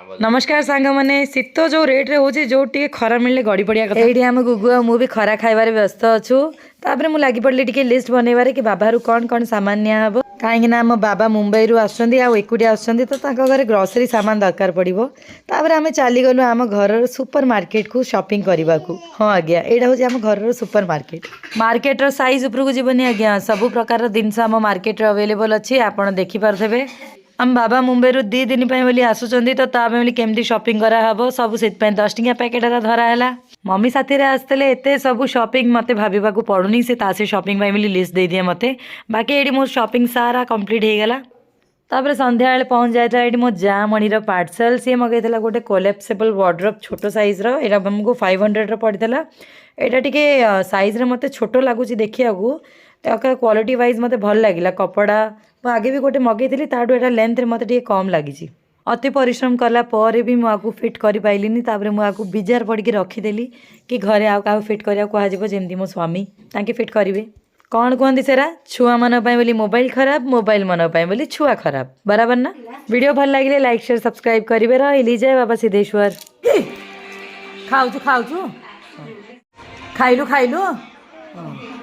ନମସ୍କାର ସାଙ୍ଗମାନେ। ଶୀତ ଯେଉଁ ରେଟ୍ରେ ହେଉଛି, ଯେଉଁ ଟିକେ ଖରା ମିଳିଲେ ଗଡ଼ି ପଡ଼ିବା କଥା। ଏଇଠି ଆମ ଗୁଗୁ ଆଉ ମୁଁ ବି ଖରା ଖାଇବାରେ ବ୍ୟସ୍ତ ଅଛୁ। ତାପରେ ମୁଁ ଲାଗି ପଡ଼ିଲି ଟିକେ ଲିଷ୍ଟ ବନେଇବାରେ କି ବାବାରୁ କ'ଣ କ'ଣ ସାମାନ ନିଆହବ, କାହିଁକି ନା ଆମ ବାବା ମୁମ୍ବାଇରୁ ଆସୁଛନ୍ତି ଆଉ ଏକୁଟିଆ ଆସୁଛନ୍ତି, ତ ତାଙ୍କ ଘରେ ଗ୍ରସରୀ ସାମାନ ଦରକାର ପଡ଼ିବ। ତାପରେ ଆମେ ଚାଲିଗଲୁ ଆମ ଘରର ସୁପର ମାର୍କେଟକୁ ସପିଂ କରିବାକୁ। ହଁ ଆଜ୍ଞା, ଏଇଟା ହେଉଛି ଆମ ଘରର ସୁପର ମାର୍କେଟ। ମାର୍କେଟର ସାଇଜ୍ ଉପରକୁ ଯିବନି ଆଜ୍ଞା। ସବୁ ପ୍ରକାରର ଜିନିଷ ଆମ ମାର୍କେଟରେ ଆଭେଲେବଲ୍ ଅଛି, ଆପଣ ଦେଖିପାରୁଥିବେ। ଆମ ବାବା ମୁମ୍ବାଇରୁ 2 ଦିନ ପାଇଁ ବୋଲି ଆସୁଛନ୍ତି, ତ ତା ପାଇଁ ବୋଲି କେମିତି ସପିଂ କରାହେବ ସବୁ, ସେଥିପାଇଁ 10 ଟଙ୍କିଆ ପ୍ୟାକେଟ୍ ହେଲା ଧରା ହେଲା। ମମି ସାଥିରେ ଆସିଥିଲେ, ଏତେ ସବୁ ସପିଂ ମୋତେ ଭାବିବାକୁ ପଡ଼ୁନି। ସେ ତା ସେ ସପିଂ ପାଇଁ ବୋଲି ଲିଷ୍ଟ ଦେଇଦିଏ ମୋତେ। ବାକି ଏଇଠି ମୋର ସପିଂ ସାରା କମ୍ପ୍ଲିଟ୍ ହେଇଗଲା। ତାପରେ ସନ୍ଧ୍ୟାବେଳେ ପହଞ୍ଚି ଯାଇଥିଲା ଏଇଠି ମୋ ମଣିର ପାର୍ସଲ୍। ସିଏ ମଗେଇଥିଲା ଗୋଟେ କୋଲେପ୍ସେବଲ୍ ୱାର୍ଡ୍ରପ୍ ଛୋଟ ସାଇଜ୍ର। ଏଇଟା ଆମକୁ 500ର ପଡ଼ିଥିଲା। ଏଇଟା ଟିକେ ସାଇଜ୍ରେ ମୋତେ ଛୋଟ ଲାଗୁଛି ଦେଖିବାକୁ, କ୍ୱାଲିଟି ୱାଇଜ୍ ମୋତେ ଭଲ ଲାଗିଲା। କପଡ଼ା ମୁଁ ଆଗେ ବି ଗୋଟେ ମଗେଇଥିଲି, ତାଠୁ ଏଇଟା ଲେନ୍ଥରେ ମୋତେ ଟିକେ କମ୍ ଲାଗିଛି। ଅତି ପରିଶ୍ରମ କଲା ପରେ ବି ମୁଁ ଆକୁ ଫିଟ୍ କରିପାରିଲିନି। ତାପରେ ମୁଁ ଆକୁ ବିଜାର ପଡ଼ିକି ରଖିଦେଲି କି ଘରେ ଆଉ କାହାକୁ ଫିଟ୍ କରିବାକୁ କୁହାଯିବ, ଯେମିତି ମୋ ସ୍ୱାମୀ ତାଙ୍କେ ଫିଟ୍ କରିବେ। କ'ଣ କୁହନ୍ତି ସେରା, ଛୁଆମାନଙ୍କ ପାଇଁ ବୋଲି ମୋବାଇଲ ଖରାପ, ମୋବାଇଲ ମାନଙ୍କ ପାଇଁ ବୋଲି ଛୁଆ ଖରାପ, ବରାବର ନା? ଭିଡ଼ିଓ ଭଲ ଲାଗିଲେ ଲାଇକ୍, ସେୟାର, ସବସ୍କ୍ରାଇବ୍ କରିବେ। ରହିଲି, ଜୟ ବାବା ସିଦ୍ଧେଶ୍ୱର। ଖାଉଛୁ, ଖାଉଛୁ, ଖାଇଲୁ, ଖାଇଲୁ। ହଁ।